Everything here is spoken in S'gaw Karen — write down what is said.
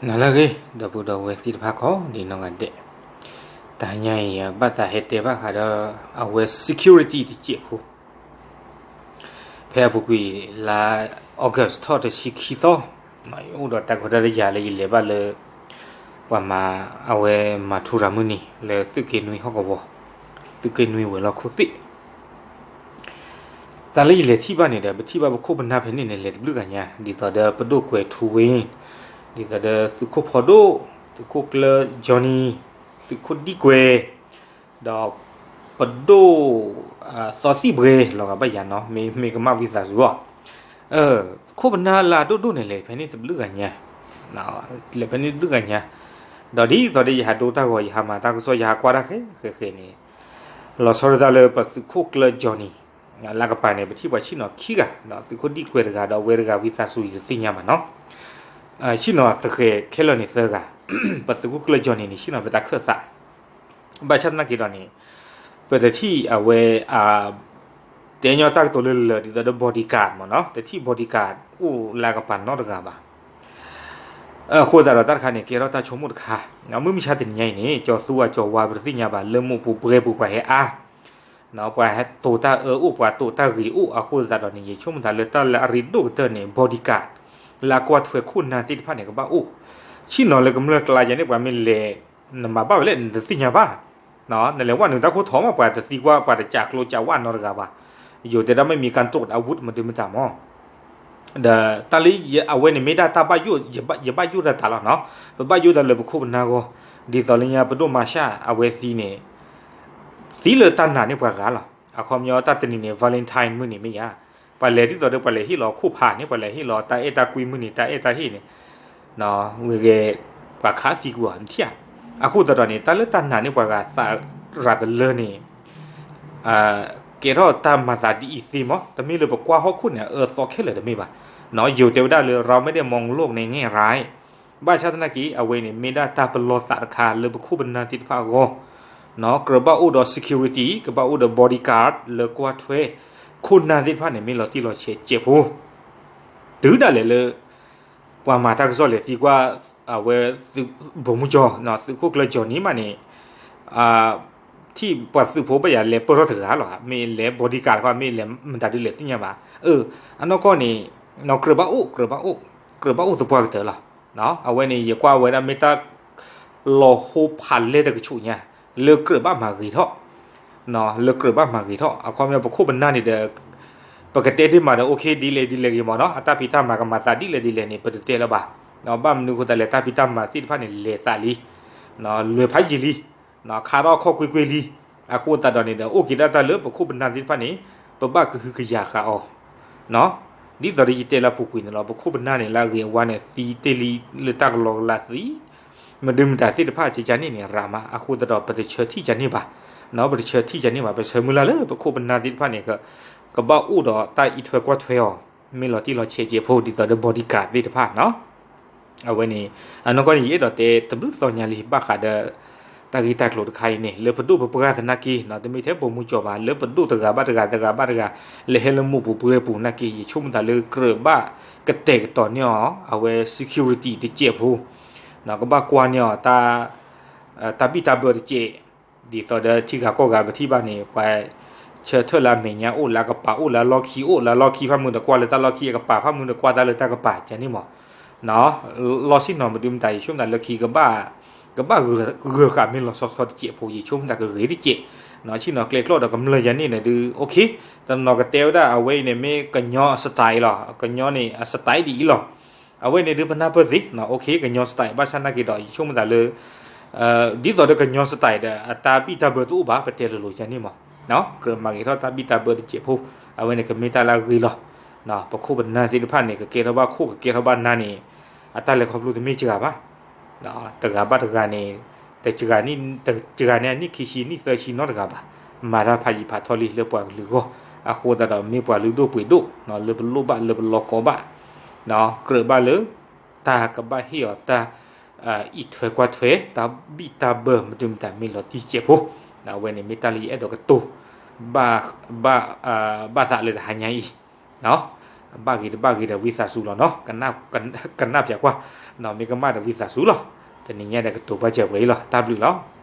နၤလၢအဂ့ၤ ဒီပုၢ်ဒီဝဲၢ်သ့ၣ်တဖၣ်ကိးဒံးနီၢ်ဂၤဒဲး, တဟါညါအံၤ ဘၣ်သးဟဲတဲဘၣ်ဃးဒီး အဝဲ security တစဲးဖိ ဖဲအပူၤကွံာ်လါ August ထီၣ်တဆံခံသီ, အိၣ်ဒီးတၢ်ကီတၢ်တယၤလၢယလဲၤဘၣ်လၢ ပှၤမၤ အဝဲမၤထူရၤမုၢ်နံၤ လၢသုးက့နွံဟီၣ်ကဝီၤ, သုးက့နွံဝဲၤလီၢ်ခိၣ်သ့ၣ် တၢ်လၢယလဲၤထံၣ်ဘၣ်န့ၣ်ဒီး ပထံၣ်ဘၣ်ပခိၣ်ပနၢ်ဖဲန့ၣ်န့ၣ် လဲၤတဘျုးဂၤညါ ဒ်သိးဒီးပဒိၣ်ကွဲၤထူဝ့, ဒ်သိးဒီးသုးခိၣ်ဖီဒိၣ်, သုးခိၣ်ကျၢၢ် Johnny, သုးခိၣ်ဒံၣ်ကွဲၤ, ဒီးပဒိၣ် သီသံၣ်ပှဲၤ လီၤဂာ်ဘၣ်ယၤနီၤ, မ့ၢ်ကမၣ်ဝံသးစူၤအီၤ, ခိၣ်ပနၢ်လၢအဒိၣ်ဒိၣ်န့ၣ် လဲၤဖဲန့ၣ်တဘျုးဂၤညါ, လဲၤဖဲန့ၣ်တဘျုးဂၤညါ, ဒီးဒ်သိးဒီးယဟးဒိတၢ်ဂီၤ ယဟးမၤတၢ်ကစီၣ် ယဟးကွၢ်တၢ်ဃဲဃဲဃဲန့ၣ် လီၤဆီဒၣ်တၢ်လၢပသုးခိၣ်ကျၢၢ် Johnny လၢကပၤန့ၣ် ပထံၣ်ပှၤဆ့ၣ်နီၤခံဂၤ ဒီးသုးခိၣ်ဒံၣ်ကွဲၤတဂၤ ဒီးအဝဲတဂၤဝံသးစူၤယတသ့ၣ်ညါဘၣ်နီၤ, ဆ့ၣ်နီၤသဃဲၤခဲလၢာ်န့ၣ်သၢဂၤ, ပသုးခိၣ်ကျၢၢ် Johnny န့ၣ် ဆ့ၣ်နီၤပတၢ်ခၢၣ်သး, ဘၣ်ဆၣ်သနာ်က့ဒီးန့ၣ် ပတထံၣ်အဝဲ တဲညီတၢ်ကတိၤလၢလၢာ် ဒ်သိးဒီး bodyguard မ့ၢ်နီၤ, တထံၣ် bodyguard အိၣ်လၢကပၤနီတဂၤဘၣ်. အဃိသတးဒီးတၢ်တခါန့ၣ် ကဲထီၣ်တၢ်ဆိကမိၣ်တခါ, မုၢ်မဆါတနံၤညါအံၤန့ၣ် ကၠီၤသူအကၠီၤဝါပတသ့ၣ်ညါဘၣ် လၢမူးပူၤပှဲၤပူၤပှၤဟဲအါ, ပှၤဟဲတိၤတၢ်အၢအိၣ် ပှၤတိၤတၢ်ဂ့ၤအိၣ် အဃိသတးဒီးန့ၣ် ယဆိကမိၣ်သးလၢတၢ်လၢအရ့ဒိၣ်ကတၢၢ်န့ၣ် bodyguard လၢအကွၢ်ထွဲခိၣ်နၢ်သ့ၣ်တဖၣ်န့ၣ် ကဘၣ်အိၣ်, ဆ့ၣ်နီၤလၢကမျၢၢ်ကျါယၤန့ၣ် ပှၤမ့ၢ်လဲၤ နမၤဘၣ်ဝဲလဲၣ် နတသ့ၣ်ညါဘၣ်, နလဲၤဝဲနုာ်တၢ်ခိၣ်ထီမး ပှၤတသံကွၢ် ပှၤတကးကျိကးဝဲနီတဂၤဘၣ်, ယိၤတဲဒၣ်မ့ၢ်မံၤကၢ်တိာ် အဝူတမဒုမတၤမး ဒီးတၢ်လၢအဝဲန့ၣ်မ့ၢ်ဒၣ်တၢ်ဘၣ်ယိၣ်, ယဘၣ်ယိၣ်တၢ်တၢ်လီၤနီၤ, ပဘၣ်ယိၣ်တၢ်လၢပခိၣ်ပနၢ်ဂီၢ်, ဒ်သိးလၢညါပဒိၣ်မၤရှၢ်အဝဲသံန့ၣ်, သံလၢတၢ်နာ်န့ၢ်ပှၤဂၤလီၤ, အခီပညီတၢ်တနံၤန့ၣ် Valentine မုၢ်နံၤမ့ၢ်ယါ, ပှၤလဲၤဒ်သိးဒီးပှၤလဲၤဟ့ၣ်လီၤခိၣ်ဖးန့ၣ် ပှၤလဲၤဟ့ၣ်လီၤတၢ်အဲၣ်တၢ်ကွံမုၢ်နံၤ တၢ်အဲၣ်တၢ်ဟ့ၣ်န့ၣ် ဝဲဂဲၤ ပှၤခးသံကွံာ်အီၤနထံၣ်ဧါ, အဃိသတးဒီးန့ၣ် တၢ်လၢတၢ်နာ်န့ၢ်ပှၤဂၤသးရၤတလၢန့ၣ် ကဲထီၣ်တၢ်မၤသးဒ်အံၤသ့မး, တမ့ၢ်လၢပကွၢ်ဟီၣ်ခိၣ်န့ၣ် အအၢသီခဲလၢာ်တမ့ၢ်ဘၣ်, ယိၤတဲဝဲဒၣ်လၢ เราไม่ได้มองโลกในแง่ร้าย ဘၣ်ဆၣ်သနာ်က့ အဝဲန့ၣ် မ့ၢ်ဒၣ်တၢ်ပလီၢ်သးတခါလၢပခိၣ်ပနၢ်သ့ၣ်တဖၣ်အဂီၢ်, ကြၢးဘၣ်အိၣ်ဒီး security ကဘၣ်အိၣ်ဒီး bodyguard လၢကွၢ်ထွဲ ခိၣ်နၢ်သ့ၣ်တဖၣ်န့ၣ် မ့ၢ်လီၤတံၢ်လီၤဆဲးစဲးဖိ တုၤဒၣ်လဲာ်လၢ ပှၤမၤတၢ်ကစီၣ်လဲၤသံကွၢ် အဝဲ ဗိုလ်မှူးကြီး သုးခိၣ်ကျၢၢ် Johnny မးန့ၣ် ထံၣ်ပှၤသုးဖိဘၣ်ယၤလဲၤပၢၢ်ထီၣ်တဂၤလီၤ, မ့ၢ်လဲၤ bodyguard တခီ မ့ၢ်လဲၤမတၤဒုလဲၤသ့ၣ်ညါဘၣ်, အနီၢ်ကီၢ်န့ၣ် ကြၢးဘၣ်အိၣ် ကြၢးဘၣ်အိၣ် ကြၢးဘၣ်အိၣ်သပှၢ်ကတၢၢ်လီၤ, အဝဲန့ၣ် ယကွၢ်ဝဲဒၣ်မ့ၢ်တၢ် လီၤဟိဖးလဲတကဆူးညါ လၢကြၢးဘၣ်မၤဂ့ၤထီၣ်, လၢကြၢးဘၣ်မၤဂ့ၤထီၣ် အခီပညီပခိၣ်ပနၢ်န့ၣ်ဒီး ပကတဲဒ်မးဒီး okay ဒ်လဲၣ်ဒ်လဲၣ်ဂ့ၤမးနီၤ အတၢ်ဖံးတၢ်မၤကမၤသးဒ်လဲၣ်ဒ်လဲၣ်န့ၣ် ပတတဲလၢၤဘၣ်, ဘၣ်မနုၤအဃိသတးလဲၣ် တၢ်ဖံးတၢ်မၤသ့ၣ်တဖၣ်န့ၣ် လဲၤသးလံ, လွဲၤဖးယံာ်လံ, ခါထီၣ်ခီၣ်ကွ့ၢ်ကွ့ၢ်လံ, အဃိသတးဒီးန့ၣ်ဒီး အိၣ်က့ၤဒၣ်တၢ်လၢပခိၣ်ပနၢ်သ့ၣ်တဖၣ်န့ၣ် ပဘၣ်ကဟုကယာ်ဃာ်အီၤ ဒ်သိးဒီးယတဲလၢပူၤကွံာ်န့ၣ်လီၤ ပခိၣ်ပနၢ်န့ၣ် လၢအဂ့ၤအဝါန့ၣ် သံတ့ၢ်လံလၢတၢ်ကလီကလီသံ, မဒုမတၤသ့ၣ်တဖၣ်ကကန့ၣ်န့ၣ် ရၤမး အဃိသတးဒီးပတဆၢထံၣ်ကန့ၣ်ဘၣ်, ပတဆၢထံၣ်ကန့ၣ်ဘၣ် ပဆၢမုၢ်လၢ်လၢပခိၣ်ပနၢ်သ့ၣ်တဖၣ်န့ၣ် ကဘၣ်အိၣ်ဒီးတၢ်အံးထွဲကွၢ်ထွဲအီၤ, မ့ၢ်လီၤတံၢ်လီၤဆဲးစဲးဖိ ဒ်သိးဒီး bodyguard သ့ၣ်တဖၣ်နီၤ အဝဲန့ၣ် အနီၢ်ကီၢ်န့ၣ် ယအဲၣ်ဒိးတဲတဘျုးသီညါလံ ဘၣ်ဃးဒီး တၢ်ဂ့ၢ်တၢ်ကျိၤတခါအံၤန့ၣ် လၢပဒိၣ်ပပှၢ်သနာ်က့ တမ့ၢ်ထဲပိာ်မုၣ်ကၠီၤဘၣ် လၢပဒိၣ်တဂၤဘၣ်တဂၤ တဂၤဘၣ်တဂၤ လၢဟဲလၢမူးပူၤပှဲၤပူၤသနာ်က့ ယဆိကမိၣ်သးလၢကြၢးဘၣ်ကတဲာ်ကတီၤန့ၢ်အီၤ အဝဲ security တစဲးဖိ ကဘၣ်ကွၢ်န့ၢ်အီၤ တၢ်ဘံၣ်တၢ်ဘၢတစဲး ဒ်သိးဒီးထံဂၤကီၢ်ဂၤပထံၣ်ဘၣ်န့ၣ် ပှၤဆၢထၢၣ်လၢအမဲာ်ညါအိၣ်လၢအကပၤအိၣ်လၢအလီၢ်ခံအိၣ်လၢအလီၢ်ခံဖၣ်မုၢ်ဒီးကွၢ်လၢတၢ်လီၢ်ခံအကပၤဖၣ်မုၢ်ဒီးကွၢ်တၢ်လၢတၢ်ကပၤကန့ၣ်မး လီၢ်ဆ့ၣ်နီၤမဒုမတၤ ယဆိကမိၣ်သးလၢခံကဘၣ် ကဘၣ်ဂၢၤဃာ်မ့ၢ်လီၤဆီဆီတစဲးဖိ ယဆိကမိၣ်သးကဂ့ၤတစဲး ဆ့ၣ်နီၤကျဲကျီၣ်ဒီးကမျၢၢ်ယၤန့ၣ်ဒီး okay တနီၤကတဲဝဲဒၣ်အဝဲအံၤန့ၣ် မ့ၢ်ကညီအ style လီၤ ကညီန့ၣ်အ style ဒ်အံၤလီၤ အဝဲန့ၣ်ဒုးပနၢ်ပၢၢ်သ့ okay ကညီ style ဘၣ်ဆၣ်သနာ်က့ဒီး ယဆိကမိၣ်သးလၢ ဒ်သိးဒီးကညီ style ဒီး အတၢ်ဘံၣ်တၢ်ဘၢတအိၣ်ဘၣ် ပတဲလိၤလိၤယၤန့ၣ်မး ကြၢးမၤဂ့ၤထီၣ်တၢ်ဘံၣ်တၢ်ဘၢတစဲးဖိ အဝဲန့ၣ်ကမ့ၢ်တၢ်လၢအဂ့ၤလီၤ ပခိၣ်ပနၢ်သ့ၣ်တဖၣ်န့ၣ် ကကဲထီၣ်ဘၣ်ခိၣ်ကကဲထီၣ်ဘၣ်နၢ်န့ၣ် အတၢ်လဲၤခီဖျိတမ့ၢ်စှၤဘၣ် တဂၤဘၣ်တဂၤန့ၣ် တဂၤန့ၣ် တဂၤန့ၣ်အနံၣ်ခံဆံနံၣ်သၢဆံနီတဂၤဘၣ် မၤတၢ်ဖးယံာ်ဖးထီလံလၢပှၤကလုာ်အဂီၢ် အဃိသတးဒီးမ့ၢ်ပှၤလုၢ်ဒိၣ်ပှ့ၤဒိၣ် လၢပလိၣ်ဘၣ်လၢပလီၢ်ကီဘၣ် ကြၢးဘၣ်လၢ တၢ်ကဘၣ်ဟ့ၣ်အီၤတၢ် အံးထွဲကွၢ်ထွဲ တၢ်ဘံၣ်တၢ်ဘၢမဒုမတၤမ့ၢ်လီၤတံၢ်စဲးဖိ အဝဲန့ၣ်မ့ၢ်တၢ်လၢယအဲၣ်ဒိးကတိၤ ဘၣ် ဘၣ်သးလၢတဟါညါအံၤ ဘၣ်ဂ့ၤတဘၣ်ဂ့ၤဒီးဝံသးစူၤလီၤနီၤ ကနၣ်ပၠးကွၢ် မ့ၢ်ကမၣ်ဒီးဝံသးစူၤလီၤ. တနံၤညါဒီးကတိၤပာ်စၢၤပှဲၤအံၤလီၤ. တၢ်ဘျုးလီၤ.